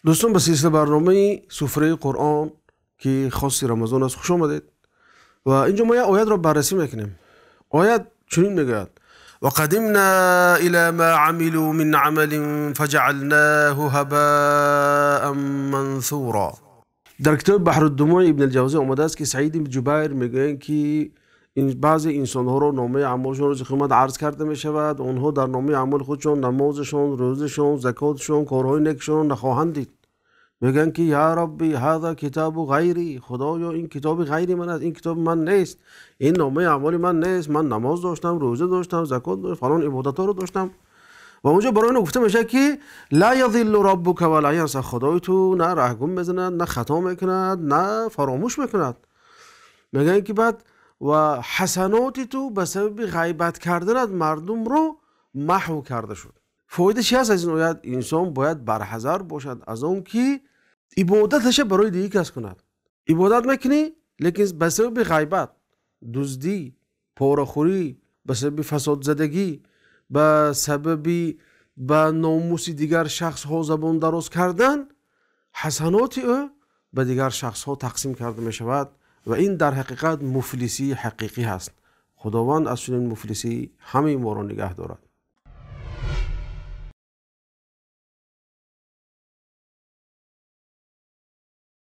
Дӯстон, ба силсила барномаи Суфраи Қуръон, ки хоси Рамазон аст, хуш омадед. Ва инҷо мо як оятро баррасӣ мекунем. Оят чунин мегӯяд: Ва қадимна ила ма амилу мин амалин фаҷаълнаҳу ҳабаан мансура. Дар китоби Баҳру-д-думӯъ Ибни Ҷавзӣ омадааст, ки Саид ибни Ҷубайр мегӯянд, ки баъзе инсонҳоро номаи аъмолашон рӯзи қиёмат арз карда мешавад. Онҳо дар номаи аъмоли худашон намозашон, рӯзашон, закоташон, корҳои некашонро нахоҳанд дид. Мегӯянд, ки ё Рабби, ҳаза китобу ғайрӣ, Худоё, ин китоби ғайри ман аст, ин китоби ман нест, ин номаи аъмоли ман нест. Ман намоз доштам, рӯза доштам, закот доштам, фалон ибодатҳоро доштам. Ва он ҷо барои онҳо гуфта мешавад, ки ла язиллу раббука ва ла янса, Худои ту на роҳ гум мезанад, на хато мекунад, на фаромӯш мекунад. Мегӯянд, ки баъд ва ҳасаноти ту ба сабаби ғайбат карданат мардумро маҳв карда шуд. Фоида чӣ ҳаст аз ин оят? Инсон бояд барҳазар бошад аз он ки ибодаташро барои дигар кас кунад. Ибодат мекунӣ, лекин ба сабаби ғайбат, дуздӣ, порахӯрӣ, ба сабаби фасодзадагӣ, ба сабаби ба номуси дигар шахсҳо забон дароз кардан, ҳасаноти ӯ ба дигар шахсҳо тақсим карда мешавад ва ин дар ҳақиқат муфлисии ҳақиқӣ ҳаст. Худованд аз чунин муфлисӣ ҳамаи моро нигаҳ дорад.